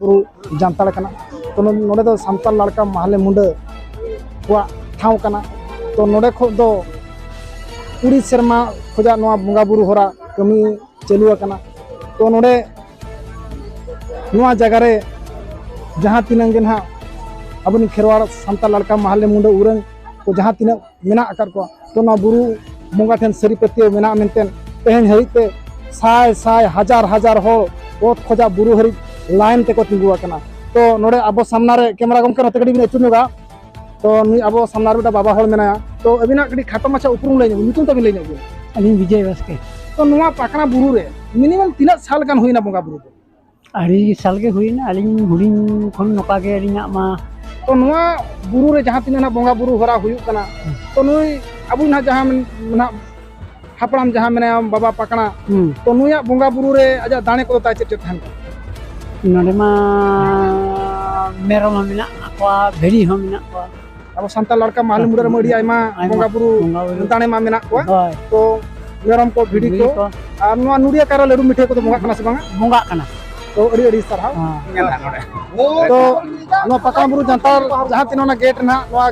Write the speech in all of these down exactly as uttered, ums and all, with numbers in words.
ᱵᱩᱨᱩ ᱡᱟᱱᱛᱟᱲ ᱠᱟᱱᱟ᱾ ᱛᱚ, ᱱᱚ-, ᱱᱚᱰᱮ ᱫᱚ ᱥᱟᱱᱛᱟᱲ ᱞᱟᱲᱠᱟ ᱢᱟᱦᱞᱮ ᱢᱩᱸᱰᱟᱹ ᱠᱚᱣᱟᱜ ᱴᱷᱟᱶ ᱠᱟᱱᱟ᱾ ᱛᱚ, ᱱᱚᱰᱮ ᱠᱷᱚᱱ ᱫᱚ ᱠᱩᱲᱤ ᱥᱮᱨᱢᱟ ᱠᱷᱚᱱᱟᱜ ᱱᱚᱣᱟ ᱵᱚᱸᱜᱟ ᱵᱩᱨᱩ ᱦᱚᱨᱟ ᱠᱟᱹᱢᱤ ᱪᱟᱹᱞᱩ ᱟᱠᱟᱱᱟ᱾ ᱛᱚ, ᱱᱚᱰᱮ ᱱᱚᱣᱟ ᱡᱟᱭᱜᱟ ᱨᱮ ᱡᱟᱦᱟᱸ ᱛᱤᱱᱟᱹᱜ ᱜᱮ ᱱᱟᱦᱟᱜ ᱟᱵᱚᱨᱮᱱ ᱠᱷᱮᱨᱣᱟᱲ ᱥᱟᱱᱛᱟᱲ ᱞᱟᱲᱠᱟ ᱢᱟᱦᱞᱮ ᱢᱩᱸᱰᱟᱹ ᱩᱨᱟᱹᱝ ᱠᱚ ᱡᱟᱦᱟᱸ ᱛᱤᱱᱟᱹᱜ ᱢᱮᱱᱟᱜ ᱟᱠᱟᱫ ᱠᱚᱣᱟ᱾ ᱛᱚ, ᱱᱚᱣᱟ ᱵᱩᱨᱩ ᱵᱚᱸᱜᱟ ᱴᱷᱮᱱ ᱥᱟᱹᱨᱤ ᱯᱟᱹᱛᱭᱟᱹᱣ ᱢᱮᱱᱟᱜ ᱢᱮᱱᱛᱮ ᱛᱮᱦᱮᱧ ᱦᱟᱹᱵᱤᱡ ᱛᱮ ᱥᱟᱭ ᱥᱟᱭ, ᱦᱟᱡᱟᱨ ᱦᱟᱡᱟᱨ ᱦᱚᱲ ᱚᱛ ᱠᱷᱚᱱᱟᱜ ᱵᱩᱨᱩ ᱦᱟᱹᱨᱤᱡ line ᱛᱮᱠᱚ ᱛᱤᱸᱜᱩ ᱟᱠᱟᱱᱟ᱾ ᱛᱚ, ᱱᱚᱰᱮ ᱟᱵᱚ ᱥᱟᱢᱱᱟ ᱨᱮ camera ᱜᱚᱢᱠᱮ ᱱᱚᱛᱮ ᱠᱟᱹᱴᱤᱡ ᱵᱤᱱ ᱟᱹᱪᱩᱨ ᱧᱚᱜᱟ᱾ ᱛᱚ, ᱱᱩᱭ ᱟᱵᱚ ᱥᱟᱢᱱᱟ ᱨᱮ ᱢᱤᱫᱴᱟᱝ ᱵᱟᱵᱟ ᱦᱚᱲ ᱢᱮᱱᱟᱭᱟ᱾ ᱛᱚ, ᱟᱹᱵᱤᱱᱟᱜ ᱠᱟᱹᱴᱤᱡ ᱠᱷᱟᱴᱚ ᱢᱟᱪᱷᱟ ᱩᱯᱨᱩᱢ ᱞᱟᱹᱭ ᱧᱚᱜ ᱵᱤᱱ, ᱧᱩᱛᱩᱢ ᱛᱟᱵᱤᱱ ᱞᱟᱹᱭ ᱧᱚᱜ ᱵᱤᱱ᱾ ᱟᱹᱞᱤᱧ ᱵᱤᱡᱚᱭ ᱵᱟᱥᱠᱮ᱾ ᱛᱚ, ᱱᱚᱣᱟ ᱯᱟᱠᱲᱟ ᱵᱩᱨᱩ ᱨᱮ minimum ᱛᱤᱱᱟᱹᱜ ᱥᱟᱞ ᱜᱟᱱ ᱦᱩᱭᱱᱟ ᱵᱚᱸᱜᱟ ᱵᱩᱨᱩ ᱫᱚ? ᱟᱹᱰᱤ ᱥᱟᱞ ᱜᱮ ᱦᱩᱭᱱᱟ, ᱟᱹᱞᱤᱧ ᱦᱩᱰᱤᱧ ᱠᱷᱚᱱ ᱱᱚᱝᱠᱟ ᱜᱮ ᱟᱹᱞᱤᱧᱟᱜ ᱢᱟ᱾ ᱛᱚ, ᱱᱚᱣᱟ ᱵᱩᱨᱩ ᱨᱮ ᱡᱟᱦᱟᱸ ᱛᱤᱱᱟᱹᱜ ᱱᱟᱜ ᱵᱚᱸᱜᱟ ᱵᱩᱨᱩ ᱦᱚᱨᱟ ᱦᱩᱭᱩᱜ ᱠᱟᱱᱟ, ᱛᱚ, ᱱᱩᱭ ᱟᱵᱚ ᱱᱟᱦᱟᱜ ᱡᱟᱦᱟᱸ ᱢᱮᱱ-, ᱱᱟᱦᱟᱜ ᱦᱟᱯᱲᱟᱢ ᱡᱟᱦᱟᱸ ᱢᱮᱱᱟᱭᱟ ᱵᱟᱵᱟ ᱯᱟᱠᱲᱟ, ᱦᱩᱸ᱾ ᱛᱚ, ᱱᱩᱭᱟᱜ ᱵᱚᱸᱜᱟ ᱵᱩᱨᱩ ᱨᱮ ᱟᱡᱟᱜ ᱫᱟᱲᱮ ᱠᱚᱫᱚ ᱛᱟᱭ ᱪᱮᱫ ᱪᱮᱫ ᱛᱟᱦᱮᱱ ᱠᱟᱱᱟ? ᱱᱚᱰᱮ ᱢᱟ ᱢᱮᱨᱚᱢ ᱦᱚᱸ ᱢᱮᱱᱟᱜ ᱠᱚᱣᱟ, ᱵᱷᱤᱲᱤ ᱦᱚᱸ ᱢᱮᱱᱟᱜ ᱠᱚᱣᱟ᱾ ᱟᱵᱚ ᱥᱟᱱᱛᱟᱲ ᱞᱟᱲᱠᱟ ᱢᱟᱦᱞᱮ ᱢᱩᱸᱰᱟᱹ ᱨᱮᱢᱟ ᱟᱹᱰᱤ ᱟᱭᱢᱟ ᱟᱭᱢᱟ ᱵᱚᱸᱜᱟ ᱵᱩᱨᱩ ᱵᱚᱸᱜᱟ ᱵᱩᱨᱩ᱾ ᱫᱟᱲᱮ ᱢᱟ ᱢᱮᱱᱟᱜ ᱠᱚᱣᱟ᱾ ᱦᱳᱭ᱾ ᱛᱚ, ᱢᱮᱨᱚᱢ ᱠᱚ, ᱵᱷᱤᱰᱤ ᱵᱷᱤᱲᱤ ᱠᱚ, ᱠᱚ᱾ ᱟᱨ ᱱᱚᱣᱟ ᱱᱩᱰᱤᱭᱟᱹ ᱠᱟᱭᱨᱟ ᱞᱟᱹᱰᱩ ᱢᱤᱴᱷᱟᱹᱭ ᱠᱚᱫᱚ ᱵᱚᱸᱜᱟᱜ ᱠᱟᱱᱟ ᱥᱮ ᱵᱟᱝᱟ? ᱵᱚᱸᱜᱟᱜ ᱠᱟᱱᱟ᱾ ᱛᱚ, ᱟᱹᱰᱤ ᱟᱹᱰᱤ ᱥᱟᱨᱦᱟᱣ᱾ ᱦᱮᱸ᱾ ᱛᱚ, ᱱᱚᱣᱟ ᱯᱟᱠᱲᱟ ᱵᱩᱨᱩ ᱡᱟᱱᱛᱟᱲ ᱡᱟᱦᱟᱸ ᱛᱤᱱᱟᱹᱜ ᱚᱱᱟ gate ᱨᱮᱱᱟᱜ ᱱᱚᱣᱟ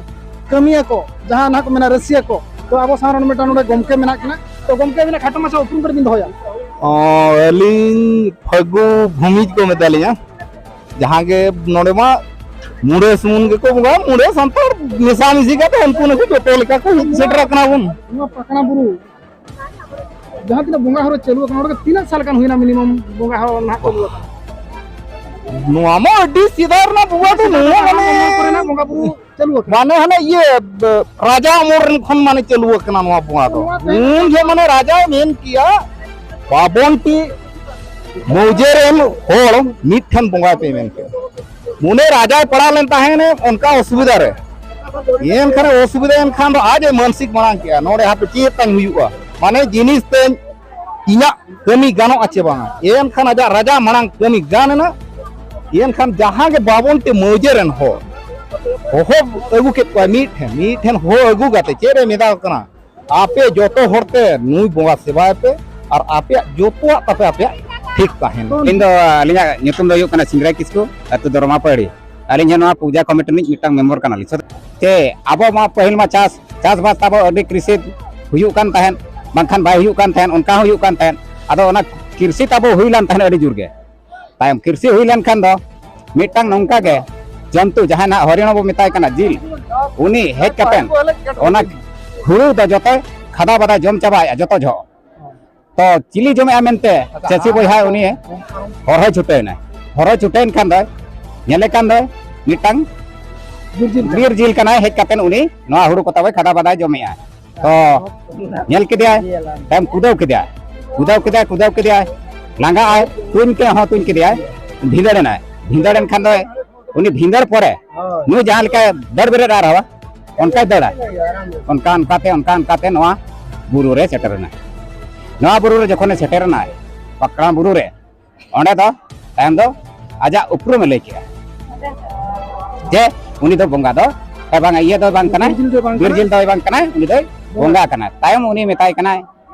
ᱠᱟᱹᱢᱤᱭᱟᱹ ᱠᱚ, ᱡᱟᱦᱟᱸ ᱱᱟᱦᱟᱜ ᱠᱚ ᱢᱮᱱᱟ ᱨᱟᱹᱥᱤᱭᱟᱹ ᱠᱚ, ᱛᱚ, ᱟᱵᱚ ᱥᱟᱶ ᱨᱮ ᱢᱤᱫᱴᱟᱝ ᱱᱚᱰᱮ ᱜᱚᱢᱠᱮ ᱢᱮᱱᱟᱜ ᱠᱤᱱᱟ᱾ ᱛᱚ, ᱜᱚᱢᱠᱮ, ᱟᱹᱵᱤᱱᱟᱜ ᱠᱷᱟᱴᱚ ᱢᱟᱪᱷᱟ ᱩᱯᱨᱩᱢ ᱠᱟᱹᱴᱤᱡ ᱵᱤᱱ ᱫᱚᱦᱚᱭᱟ᱾ ᱚ, ᱟᱹᱞᱤᱧ ᱯᱷᱟᱹᱜᱩ ᱵᱷᱩᱢᱤᱡ ᱠᱚ ᱢᱮᱛᱟ ᱞᱤᱧᱟ᱾ ᱡᱟᱦᱟᱸ ᱜᱮ ᱱᱚᱰᱮ ᱢᱟ ᱢᱩᱸᱰᱟᱹ ᱥᱩᱢᱩᱝ ᱜᱮᱠᱚ ᱵᱚᱸᱜᱟᱭᱟ, ᱢᱩᱸᱰᱟᱹ ᱥᱟᱱᱛᱟᱲ ᱢᱮᱥᱟᱢᱤᱥᱤ ᱠᱟᱛᱮ ᱩᱱᱠᱩ ᱱᱩᱠᱩ ᱡᱚᱛᱚ ᱞᱮᱠᱟ ᱠᱚ ᱦᱮᱡ ᱥᱮᱴᱮᱨ ᱟᱠᱟᱱᱟ ᱵᱚᱱ᱾ ᱱᱚᱣᱟ ᱯᱟᱠᱲᱟ ᱵᱩᱨᱩ ᱡᱟᱦᱟᱸ ᱛᱤᱱᱟᱹᱜ ᱵᱚᱸᱜᱟ ᱦᱚᱨᱟ ᱪᱟᱹᱞᱩ ᱟᱠᱟᱱᱟ, ᱚᱸᱰᱮ ᱛᱤᱱᱟᱹᱜ ᱥᱟᱞ ᱜᱟᱱ ᱦᱩᱭᱱᱟ minimum ᱵᱚᱸᱜᱟ ᱦᱚᱨᱟ ᱱᱟᱦᱟᱜ ᱪᱟᱹᱞᱩ ᱟᱠᱟᱱᱟ? ᱱᱚᱣᱟ ᱢᱟ ᱟᱹᱰᱤ ᱥᱮᱫᱟᱭ ᱨᱮᱱᱟᱜ ᱵᱚᱸᱜᱟ ᱫᱚ, ᱱᱚᱣᱟ ᱢᱟᱱᱮ ᱠᱚᱨᱮᱱᱟᱜ ᱵᱚᱸᱜᱟ ᱵᱩᱨᱩ ᱪᱟᱹᱞᱩ ᱟᱠᱟᱱᱟ᱾ ᱢᱟᱱᱮ ᱦᱟᱱᱮ ᱤᱭᱟᱹ, ᱵ-, ᱨᱟᱡᱟ ᱟᱢᱚᱞ ᱨᱮᱱ ᱠᱷᱚᱱ ᱢᱟᱱᱮ ᱪᱟᱹᱞᱩ ᱟᱠᱟᱱᱟ ᱱᱚᱣᱟ ᱵᱚᱸᱜᱟ ᱫᱚ᱾ ᱱᱚᱣᱟ ᱛᱮ ᱩᱱ ᱡᱚᱦᱚᱜ ᱢᱟᱱᱮ ᱨᱟᱡᱟᱭ ᱢᱮᱱ ᱠᱮᱭᱟ, ᱵᱟᱵᱚᱱ ᱴᱤ ᱢᱚᱣᱡᱟᱹ ᱨᱮᱱ ᱦᱚᱲ ᱢᱤᱫ ᱴᱷᱮᱱ ᱵᱚᱸᱜᱟᱭ ᱯᱮ ᱢᱮᱱᱛᱮ᱾ ᱢᱚᱱᱮ ᱨᱟᱡᱟᱭ ᱯᱟᱲᱟᱣ ᱞᱮᱱ ᱛᱟᱦᱮᱸᱱ ᱚᱱᱠᱟ ᱚᱥᱩᱵᱤᱫᱷᱟ ᱨᱮ, ᱮᱱᱠᱷᱟᱱ ᱚᱥᱩᱵᱤᱫᱷᱟ ᱮᱱᱠᱷᱟᱱ ᱫᱚ ᱟᱡ ᱮ ᱢᱟᱱᱥᱤᱠ ᱢᱟᱲᱟᱝ ᱠᱮᱜᱼᱟ, ᱱᱚᱰᱮ ᱦᱟᱯᱮ ᱪᱮᱫ ᱛᱟᱧ ᱦᱩᱭᱩᱜᱼᱟ, ᱢᱟᱱᱮ ᱡᱤᱱᱤᱥ ᱛᱮᱧ ᱤᱧᱟᱹᱜ ᱠᱟᱹᱢᱤ ᱜᱟᱱᱚᱜᱼᱟ ᱪᱮ ᱵᱟᱝᱟ᱾ ᱮᱱᱠᱷᱟᱱ ᱟᱡᱟᱜ ᱨᱟᱡᱟ ᱢᱟᱲᱟᱝ ᱠᱟᱹᱢᱤ ᱜᱟᱱ ᱮᱱᱟ᱾ ᱮᱱᱠᱷᱟᱱ ᱡᱟᱦᱟᱸ ᱜᱮ ᱵᱟᱵᱚᱱ ᱴᱤ ᱢᱟᱹᱣᱡᱟᱹ ᱨᱮᱱ ᱦᱚᱲ ᱦᱚᱦᱚ ᱟᱹᱜᱩ ᱠᱮᱫ ᱠᱚᱣᱟ ᱢᱤᱫ ᱴᱷᱮᱱ, ᱢᱤᱫ ᱴᱷᱮᱱ ᱦᱚᱦᱚ ᱟᱹᱜᱩ ᱠᱟᱛᱮ ᱪᱮᱫ ᱮ ᱢᱮᱛᱟ ᱠᱚ ᱠᱟᱱᱟ, ᱟᱯᱮ ᱡᱚᱛᱚ ᱦᱚᱲ ᱛᱮ ᱱᱩᱭ ᱵᱚᱸᱜᱟ ᱥᱮᱵᱟᱭ ᱯᱮ ᱟᱨ ᱟᱯᱮᱭᱟᱜ ᱡᱚᱛᱚᱣᱟᱜ ᱛᱟᱯᱮ ᱟᱯᱮᱭᱟᱜ ᱴᱷᱤᱠ ᱛᱟᱦᱮᱱ᱾ ᱤᱧ ᱫᱚ, ᱟᱹᱞᱤᱧᱟᱜ ᱧᱩᱛᱩᱢ ᱫᱚ ᱦᱩᱭᱩᱜ ᱠᱟᱱᱟ ᱥᱤᱝᱨᱟᱭ ᱠᱤᱥᱠᱩ, ᱟᱹᱛᱩ ᱫᱚ ᱨᱚᱢᱟᱯᱟᱹᱲᱤ᱾ ᱟᱹᱞᱤᱧ ᱦᱚᱸ ᱱᱚᱣᱟ ᱯᱩᱡᱟ ᱠᱚᱢᱤᱴᱤ ᱨᱤᱱᱤᱡ ᱢᱤᱫᱴᱟᱝ ᱢᱮᱢᱵᱚᱨ ᱠᱟᱱᱟᱞᱤᱧ᱾ ᱪᱮ ᱟᱵᱚ ᱢᱟ ᱯᱟᱹᱦᱤᱞ ᱢᱟ ᱪᱟᱥ, ᱪᱟᱥᱵᱟᱥ ᱛᱟᱵᱚ ᱟᱹᱰᱤ ᱠᱨᱤᱥᱤ ᱦᱩᱭᱩᱜ ᱠᱟᱱ ᱛᱟᱦᱮᱸᱫ, ᱵᱟᱝᱠᱷᱟᱱ ᱵᱟᱭ ᱦᱩᱭᱩᱜ ᱠᱟᱱ ᱛᱟᱦᱮᱸᱫ, ᱚᱱᱠᱟ ᱦᱚᱸ ᱦᱩᱭᱩᱜ ᱠᱟᱱ ᱛᱟᱦᱮᱸᱫ᱾ ᱟᱫᱚ ᱚᱱᱟ ᱠᱨᱤᱥᱤ ᱛᱟᱵᱚ ᱦᱩᱭ ᱞᱮᱱ ᱛᱟᱦᱮᱸᱫ ᱟᱹᱰᱤ ᱡᱳᱨ ᱜᱮ᱾ ᱛᱟᱭᱚᱢ ᱠᱨᱤᱥᱤ ᱦᱩᱭ ᱞᱮᱱᱠᱷᱟᱱ ᱫᱚ ᱢᱤᱫᱴᱟᱝ ᱱᱚᱝᱠᱟ ᱜᱮ ᱡᱚᱱᱛᱩ, ᱡᱟᱦᱟᱸᱭ ᱱᱟᱦᱟᱜ ᱦᱚᱨᱤᱬ ᱵᱚ ᱢᱮᱛᱟᱭ ᱠᱟᱱᱟ, ᱡᱤᱞ, ᱩᱱᱤ ᱦᱮᱡ ᱠᱟᱛᱮ ᱚᱱᱟ ᱦᱩᱲᱩ ᱫᱚ ᱡᱚᱛᱚᱭ ᱠᱷᱟᱫᱟ ᱵᱟᱫᱟᱭ ᱡᱚᱢ ᱪᱟᱵᱟᱭᱮᱫᱼᱟ ᱡᱚᱛᱚ ᱡᱚᱦᱚᱜ᱾ ᱛᱚ ᱪᱤᱞᱤ ᱡᱚᱢᱮᱜᱼᱟ ᱢᱮᱱᱛᱮ ᱪᱟᱹᱥᱤ ᱵᱚᱭᱦᱟ ᱩᱱᱤ ᱦᱚᱨᱦᱚᱭ ᱪᱷᱩᱴᱟᱹᱣ ᱮᱱᱟᱭ᱾ ᱦᱚᱨᱦᱚᱭ ᱪᱷᱩᱴᱟᱹᱣ ᱮᱱ ᱠᱷᱟᱱ ᱫᱚ ᱧᱮᱞᱮ ᱠᱟᱱ ᱫᱚᱭ ᱢᱤᱫᱴᱟᱝ ᱵᱤᱨ ᱡᱤᱞ ᱠᱟᱱᱟᱭ, ᱦᱮᱡ ᱠᱟᱛᱮ ᱩᱱᱤ ᱱᱚᱣᱟ ᱦᱩᱲᱩ ᱠᱚ ᱛᱟᱵᱚᱭ ᱠᱷᱟᱫᱟ ᱵᱟᱫᱟᱭ ᱡᱚᱢᱮᱜᱼᱟ᱾ ᱛᱚ ᱧᱮᱞ ᱠᱮᱫᱮᱭᱟᱭ, ᱛᱟᱭᱚᱢ ᱠᱩᱫᱟᱹᱣ ᱠᱮᱫᱮᱭᱟᱭ, ᱠᱩᱫᱟᱹᱣ ᱠᱮᱫᱮᱭᱟᱭ, ᱠᱩᱫᱟᱹᱣ ᱠᱮᱫᱮᱭᱟᱭ, ᱞᱟᱸᱜᱟ ᱟᱭ, ᱛᱩᱧ ᱠᱮᱫ ᱦᱚᱸ ᱛᱩᱧ ᱠᱮᱫᱮᱭᱟᱭ, ᱵᱷᱤᱸᱫᱟᱹᱲ ᱮᱱᱟᱭ᱾ ᱵᱷᱤᱸᱫᱟᱹᱲ ᱮᱱ ᱠᱷᱟᱱ ᱫᱚ ᱩᱱᱤ ᱵᱷᱤᱸᱫᱟᱹᱲ ᱯᱚᱨᱮ ᱦᱳᱭ᱾ ᱱᱩᱭ ᱡᱟᱦᱟᱸ ᱞᱮᱠᱟᱭ ᱫᱟᱹᱲ ᱵᱮᱨᱮᱫ ᱟᱨᱦᱚᱸ ᱚᱱᱠᱟᱭ ᱫᱟᱹᱲᱟ᱾ ᱚᱱᱠᱟ ᱚᱱᱠᱟᱛᱮ, ᱚᱱᱠᱟ ᱚᱱᱠᱟᱛᱮ ᱱᱚᱣᱟ ᱵᱩᱨᱩ ᱨᱮ ᱥᱮᱴᱮᱨ ᱮᱱᱟᱭ᱾ ᱱᱚᱣᱟ ᱵᱩᱨᱩ ᱨᱮ ᱡᱚᱠᱷᱚᱱᱮ ᱥᱮᱴᱮᱨ ᱮᱱᱟᱭ, ᱯᱟᱠᱲᱟ ᱵᱩᱨᱩ ᱨᱮ, ᱚᱸᱰᱮ ᱫᱚ ᱛᱟᱭᱚᱢ ᱫᱚ ᱟᱡᱟᱜ ᱩᱯᱨᱩᱢᱮ ᱞᱟᱹᱭ ᱠᱮᱜᱼᱟ ᱡᱮ ᱩᱱᱤ ᱫᱚ ᱵᱚᱸᱜᱟ ᱫᱚ, ᱮ, ᱵᱟᱝ, ᱤᱭᱟᱹ ᱫᱚ ᱵᱟᱝ ᱠᱟᱱᱟᱭ, ᱵᱤᱨ ᱡᱤᱞ ᱫᱚ ᱵᱟᱝ ᱵᱤᱨ ᱠᱟᱱᱟᱭ᱾ ᱡᱤᱞ ᱫᱚᱭ ᱵᱟᱝ ᱠᱟᱱᱟᱭ, ᱩᱱᱤ ᱫᱚᱭ ᱵᱚᱸᱜᱟ ᱠᱟᱱᱟᱭ᱾ ᱛᱟᱭᱚᱢ ᱩᱱᱤ ᱢᱮᱛᱟᱭ ᱠᱟᱱᱟᱭ,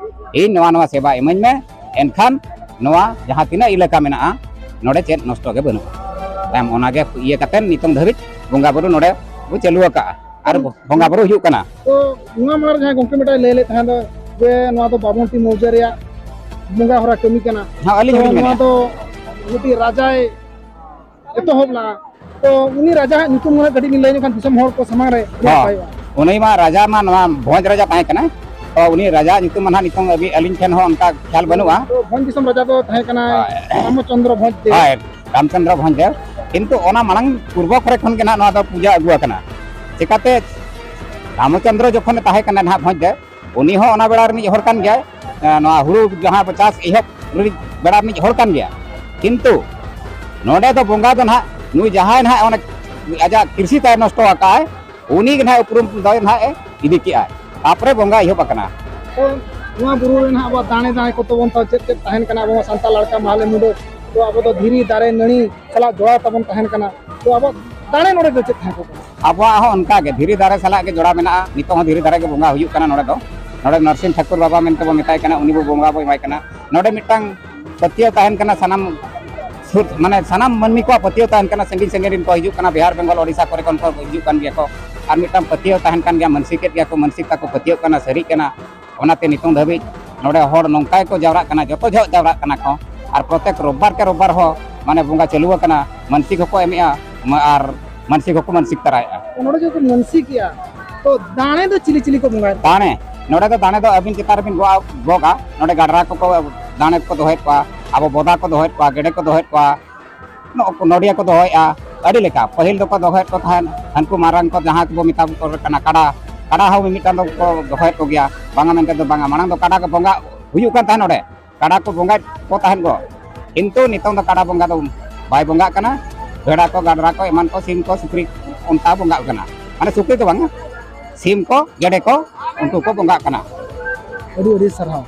ᱤᱧ ᱱᱚᱣᱟ, ᱱᱚᱣᱟ ᱥᱮᱵᱟ ᱤᱢᱟᱹᱧ ᱢᱮ, ᱮᱱᱠᱷᱟᱱ ᱱᱚᱣᱟ ᱡᱟᱦᱟᱸ ᱛᱤᱱᱟᱹᱜ ᱮᱞᱟᱠᱟ ᱢᱮᱱᱟᱜᱼᱟ, ᱱᱚᱰᱮ ᱪᱮᱫ ᱱᱚᱥᱴᱚ ᱜᱮ ᱵᱟᱹᱱᱩᱜᱼᱟ᱾ ᱛᱟᱭᱚᱢ ᱚᱱᱟᱜᱮ ᱤᱭᱟᱹ ᱠᱟᱛᱮ ᱱᱤᱛᱚᱝ ᱫᱷᱟᱹᱵᱤᱡ ᱵᱚᱸᱜᱟ ᱵᱩᱨᱩ ᱱᱚᱰᱮ ᱵᱚ ᱪᱟᱹᱞᱩ ᱟᱠᱟᱜᱼᱟ ᱟᱨ ᱵᱚᱸᱜᱟ ᱵᱩᱨᱩ ᱦᱩᱭᱩᱜ ᱠᱟᱱᱟ᱾ ᱛᱚ ᱱᱚᱣᱟ ᱢᱟᱲᱟᱝ ᱨᱮ ᱡᱟᱦᱟᱸᱭ ᱜᱚᱢᱠᱮ ᱢᱤᱫᱴᱟᱝ ᱞᱟᱹᱭ ᱞᱮᱫ ᱛᱟᱦᱮᱸ ᱫᱚ ᱡᱮ ᱱᱚᱣᱟ ᱫᱚ ᱵᱟᱢᱚᱱᱴᱤ ᱢᱚᱣᱡᱟ ᱨᱮᱭᱟᱜ ᱵᱚᱸᱜᱟ ᱦᱚᱨᱟ ᱠᱟᱹᱢᱤ ᱠᱟᱱᱟ᱾ ᱦᱮᱸ, ᱟᱹᱞᱤᱧ ᱛᱚ ᱦᱚᱸᱞᱤᱧ ᱱᱚᱣᱟ ᱢᱮᱱᱮᱫᱼᱟ᱾ ᱫᱚ ᱢᱤᱫᱴᱤᱡ ᱨᱟᱡᱟᱭ ᱮᱛᱚᱦᱚᱵ ᱞᱮᱫᱼᱟ᱾ ᱛᱚ ᱩᱱᱤ ᱨᱟᱡᱟᱣᱟᱜ ᱧᱩᱛᱩᱢ ᱦᱚᱸ ᱠᱟᱹᱴᱤᱡ ᱵᱤᱱ ᱞᱟᱹᱭ ᱧᱚᱜ ᱠᱷᱟᱱ ᱫᱤᱥᱚᱢ ᱦᱚᱲ ᱠᱚ ᱥᱟᱢᱟᱝ ᱨᱮ ᱟᱹᱰᱤ ᱦᱚᱸ, ᱱᱟᱯᱟᱭᱚᱜᱼᱟ᱾ ᱩᱱᱤ ᱢᱟ ᱨᱟᱡᱟ ᱢᱟ ᱱᱚᱣᱟ ᱵᱷᱚᱸᱡᱽ ᱨᱟᱡᱟ ᱛᱟᱦᱮᱸ ᱠᱟᱱᱟᱭ᱾ ᱛᱚ ᱩᱱᱤ ᱨᱟᱡᱟᱣᱟᱜ ᱧᱩᱛᱩᱢ ᱢᱟ ᱱᱟᱦᱟᱜ ᱱᱤᱛᱚᱝ ᱟᱹᱵᱤ-, ᱟᱹᱞᱤᱧ ᱴᱷᱮᱱ ᱦᱚᱸ ᱚᱱᱠᱟ ᱠᱷᱮᱭᱟᱞ ᱵᱟᱹᱱᱩᱜᱼᱟ᱾ ᱛᱚ ᱵᱷᱚᱸᱡᱽ ᱫᱤᱥᱚᱢ ᱨᱟᱡᱟ ᱫᱚ ᱛᱟᱦᱮᱸ ᱠᱟᱱᱟᱭ ᱦᱳᱭ᱾ ᱨᱟᱢᱪᱚᱸᱫᱽᱨᱚ ᱵᱷᱚᱸᱡᱽ ᱫᱮᱵ᱾ ᱦᱳᱭ, ᱨᱟᱢᱪᱚᱸᱫᱽᱨᱚ ᱵᱷᱚᱸᱡᱽ ᱫᱮᱵ᱾ ᱠᱤᱱᱛᱩ ᱚᱱᱟ ᱢᱟᱲᱟᱝ ᱯᱩᱨᱵᱚ ᱠᱚᱨᱮ ᱠᱷᱚᱱ ᱜᱮ ᱱᱟᱦᱟᱜ ᱱᱚᱣᱟ ᱫᱚ ᱯᱩᱡᱟᱹ ᱟᱹᱜᱩ ᱟᱠᱟᱱᱟ᱾ ᱪᱮᱠᱟᱛᱮ ᱨᱟᱢᱪᱚᱸᱫᱽᱨᱚ ᱡᱚᱠᱷᱚᱱᱮ ᱛᱟᱦᱮᱸ ᱠᱟᱱᱟ ᱱᱟᱦᱟᱜ ᱵᱷᱚᱸᱡᱽ ᱫᱮᱵ, ᱩᱱᱤ ᱦᱚᱸ ᱚᱱᱟ ᱵᱮᱲᱟ ᱨᱤᱱᱤᱡ ᱦᱚᱲ ᱠᱟᱱ ᱜᱮᱭᱟᱭ᱾ ᱮ, ᱱᱚᱣᱟ ᱦᱩᱲᱩ ᱡᱟᱦᱟᱸ ᱵᱚ ᱪᱟᱥ ᱮᱦᱚᱵ ᱨᱤᱱᱤᱡ ᱵᱮᱲᱟ ᱨᱤᱱᱤᱡ ᱦᱚᱲ ᱠᱟᱱ ᱜᱮᱭᱟ᱾ ᱠᱤᱱᱛᱩ ᱱᱚᱰᱮ ᱫᱚ ᱵᱚᱸᱜᱟ ᱫᱚ ᱱᱟᱦᱟᱜ ᱱᱩᱭ ᱡᱟᱦᱟᱸᱭ ᱱᱟᱦᱟᱜ ᱚᱱᱟ ᱟᱡᱟᱜ ᱠᱨᱤᱥᱤ ᱛᱟᱭ ᱱᱚᱥᱴᱚ ᱟᱠᱟᱫᱼᱟᱭ, ᱩᱱᱤ ᱜᱮ ᱱᱟᱦᱟᱜ ᱩᱯᱨᱩᱢ ᱫᱚᱭ ᱱᱟᱦᱟᱜ ᱮ ᱤᱫᱤ ᱠᱮᱜᱼᱟᱭ᱾ ᱛᱟᱯᱚᱨᱮ ᱵᱚᱸᱜᱟ ᱮᱦᱚᱵ ᱟᱠᱟᱱᱟ᱾ ᱛᱚ ᱱᱚᱣᱟ ᱵᱩᱨᱩ ᱨᱮ ᱱᱟᱦᱟᱜ ᱟᱵᱚᱣᱟᱜ ᱫᱟᱲᱮ, ᱫᱟᱲᱮ ᱠᱚ ᱛᱟᱵᱚᱱ ᱛᱟᱣ ᱪᱮᱫ ᱪᱮᱫ ᱛᱟᱦᱮᱱ ᱠᱟᱱᱟ? ᱟᱵᱚ ᱢᱟ ᱥᱟᱱᱛᱟᱲ ᱞᱟᱲᱠᱟ ᱢᱟᱦᱞᱮ ᱢᱩᱰᱟᱹ, ᱛᱚ ᱟᱵᱚ ᱫᱚ ᱫᱷᱤᱨᱤ, ᱫᱟᱨᱮ, ᱱᱟᱹᱲᱤ ᱥᱟᱞᱟᱜ ᱡᱚᱲᱟᱣ ᱛᱟᱵᱚᱱ ᱛᱟᱦᱮᱱ ᱠᱟᱱᱟ᱾ ᱛᱚ ᱟᱵᱚ ᱫᱟᱲᱮ ᱱᱚᱰᱮ ᱫᱚ ᱪᱮᱫ ᱛᱟᱦᱮᱸ ᱠᱚᱜ ᱠᱟᱱᱟ? ᱟᱵᱚᱣᱟᱜ ᱦᱚᱸ ᱚᱱᱠᱟ ᱜᱮ ᱫᱷᱤᱨᱤ ᱫᱟᱨᱮ ᱥᱟᱞᱟᱜ ᱜᱮ ᱡᱚᱲᱟᱣ ᱢᱮᱱᱟᱜᱼᱟ᱾ ᱱᱤᱛᱚᱜ ᱦᱚᱸ ᱫᱷᱤᱨᱤ ᱫᱟᱨᱮ ᱜᱮ ᱵᱚᱸᱜᱟ ᱦᱩᱭᱩᱜ ᱠᱟᱱᱟ ᱱᱚᱰᱮ ᱫᱚ᱾ ᱱᱚᱰᱮ ᱱᱚᱨᱥᱤᱝ ᱴᱷᱟᱹᱠᱩᱨ ᱵᱟᱵᱟ ᱢᱮᱱᱛᱮ ᱵᱚᱱ ᱢᱮᱛᱟᱭ ᱠᱟᱱᱟ, ᱩᱱᱤ ᱵᱚ ᱵᱚᱸᱜᱟ ᱵᱚ ᱮᱢᱟᱭ ᱠᱟᱱᱟ᱾ ᱱᱚᱰᱮ ᱢᱤᱫᱴᱟᱝ ᱯᱟᱹᱛᱭᱟᱹᱣ ᱛᱟᱦᱮᱱ ᱠᱟᱱᱟ ᱥᱟᱱᱟᱢ ᱥᱩᱨ, ᱢᱟᱱᱮ ᱥᱟᱱᱟᱢ ᱢᱟᱹᱱᱢᱤ ᱠᱚᱣᱟᱜ ᱯᱟᱹᱛᱭᱟᱹᱣ ᱛᱟᱦᱮᱱ ᱠᱟᱱᱟ, ᱥᱟᱺᱜᱤᱧ ᱥᱟᱺᱜᱤᱧ ᱨᱮᱱ ᱠᱚ ᱦᱤᱡᱩᱜ ᱠᱟᱱᱟ, ᱵᱤᱦᱟᱨ, ᱵᱮᱝᱜᱚᱞ, ᱳᱰᱤᱥᱟ ᱠᱚᱨᱮ ᱠᱷᱚᱱ ᱠᱚ ᱦᱤᱡᱩᱜ ᱠᱟᱱ ᱜᱮᱭᱟ ᱠᱚ᱾ ᱟᱨ ᱢᱤᱫᱴᱟᱝ ᱯᱟᱹᱛᱭᱟᱹᱣ ᱛᱟᱦᱮᱱ ᱠᱟᱱ ᱜᱮᱭᱟ, ᱢᱟᱹᱱᱥᱤᱠᱮᱫ ᱜᱮᱭᱟ ᱠᱚ, ᱢᱟᱹᱱᱥᱤᱠ ᱛᱟᱠᱚ ᱯᱟᱹᱛᱭᱟᱹᱣ ᱠᱟᱱᱟ, ᱥᱟᱹᱨᱤᱜ ᱠᱟᱱᱟ᱾ ᱚᱱᱟᱛᱮ ᱱᱤᱛᱚᱝ ᱫᱷᱟᱹᱵᱤᱡ ᱱᱚᱰᱮ ᱦᱚᱲ ᱱᱚᱝᱠᱟ ᱜᱮᱠᱚ ᱡᱟᱣᱨᱟᱜ ᱠᱟᱱᱟ, ᱡᱚᱛᱚ ᱡᱚᱦᱚᱜ ᱡᱟᱣᱨᱟᱜ ᱠᱟᱱᱟ ᱠᱚ᱾ ᱟᱨ ᱯᱨᱚᱛᱮᱠ ᱨᱳᱵᱵᱟᱨ ᱠᱮ ᱨᱳᱵᱵᱟᱨ ᱦᱚᱸ ᱢᱟᱱᱮ ᱵᱚᱸᱜᱟ ᱪᱟᱹᱞᱩ ᱟᱠᱟᱱᱟ, ᱢᱟᱹᱱᱥᱤᱠ ᱦᱚᱸᱠᱚ ᱮᱢᱮᱜᱼᱟ, ᱢᱟ-, ᱟᱨ ᱢᱟᱹᱱᱥᱤᱠ ᱦᱚᱸᱠᱚ ᱢᱟᱹᱱᱥᱤᱠ ᱛᱟᱨᱟᱭᱮᱜᱼᱟ᱾ ᱱᱚᱰᱮ ᱡᱚᱠᱷᱚᱱ ᱢᱟᱹᱱᱥᱤᱠᱮᱜᱼᱟ, ᱛᱚ ᱫᱟᱲᱮ ᱫᱚ ᱪᱤᱞᱤ ᱪᱤᱞᱤ ᱠᱚ ᱵᱚᱸᱜᱟᱭᱮᱫ? ᱫᱟᱲᱮ, ᱱᱚᱰᱮ ᱫᱚ ᱫᱟᱲᱮ ᱫᱚ ᱟᱹᱵᱤᱱ ᱪᱮᱛᱟᱱ ᱨᱮᱵᱤᱱ ᱜᱚᱜᱼᱟ, ᱜᱚᱜᱟ᱾ ᱱᱚᱰᱮ ᱜᱟᱰᱨᱟ ᱠᱚᱠᱚ ᱫᱟᱲᱮ ᱠᱚᱠᱚ ᱫᱚᱦᱚᱭᱮᱫ ᱠᱚᱣᱟ, ᱟᱵᱚ ᱵᱚᱫᱟ ᱠᱚ ᱫᱚᱦᱚᱭᱮᱫ ᱠᱚᱣᱟ, ᱜᱮᱰᱮ ᱠᱚ ᱫᱚᱦᱚᱭᱮᱫ ᱠᱚᱣᱟ, ᱱᱚ-, ᱱᱚᱰᱤᱭᱟ ᱠᱚ ᱫᱚᱦᱚᱭᱮᱫᱼᱟ᱾ ᱟᱹᱰᱤ ᱞᱮᱠᱟ ᱯᱟᱹᱦᱤᱞ ᱫᱚᱠᱚ ᱫᱚᱦᱚᱭᱮᱫ ᱠᱚ ᱛᱟᱦᱮᱸᱫ, ᱦᱟᱹᱱᱠᱩ ᱢᱟᱨᱟᱝ ᱠᱚ ᱡᱟᱦᱟᱸ ᱠᱚᱵᱚ ᱢᱮᱛᱟ ᱠᱚ ᱠᱟᱱᱟ ᱠᱟᱰᱟ, ᱠᱟᱰᱟ ᱦᱚᱸ ᱢᱤᱢᱤᱫᱴᱟᱝ ᱫᱚᱠᱚ ᱫᱚᱦᱚᱭᱮᱫ ᱠᱚᱜᱮᱭᱟ, ᱵᱟᱝᱟ ᱢᱮᱱᱛᱮ ᱫᱚ ᱵᱟᱝᱟ᱾ ᱢᱟᱲᱟᱝ ᱫᱚ ᱠᱟᱰᱟ ᱠᱚ ᱵᱚᱸᱜᱟ ᱦᱩᱭᱩᱜ ᱠᱟᱱ ᱛᱟᱦᱮᱸᱫ ᱱᱚᱰᱮ, ᱠᱟᱰᱟ ᱠᱚ ᱵᱚᱸᱜᱟᱭᱮᱫ ᱠᱚ ᱛᱟᱦᱮᱸᱫ ᱠᱚ, ᱠᱤᱱᱛᱩ ᱱᱤᱛᱚᱝ ᱫᱚ ᱠᱟᱰᱟ ᱵᱚᱸᱜᱟ ᱫᱚ ᱵᱟᱭ ᱵᱚᱸᱜᱟᱜ ᱠᱟᱱᱟ᱾ ᱵᱷᱮᱲᱟ ᱠᱚ, ᱜᱟᱰᱨᱟ ᱠᱚ, ᱮᱢᱟᱱ ᱠᱚ, ᱥᱤᱢ ᱠᱚ, ᱥᱩᱠᱨᱤ, ᱚᱱᱠᱟ ᱵᱚᱸᱜᱟᱜ ᱠᱟᱱᱟ᱾ ᱢᱟᱱᱮ ᱥᱩᱠᱨᱤ ᱫᱚ ᱵᱟᱝᱟ, ᱥᱤᱢ ᱠᱚ, ᱜᱮᱰᱮ ᱠᱚ, ᱩᱱᱠᱩ ᱠᱚ ᱵᱚᱸᱜᱟᱜ ᱠᱟᱱᱟ᱾ ᱟᱹᱰᱤ ᱟᱹᱰᱤ ᱥᱟᱨᱦᱟᱣ᱾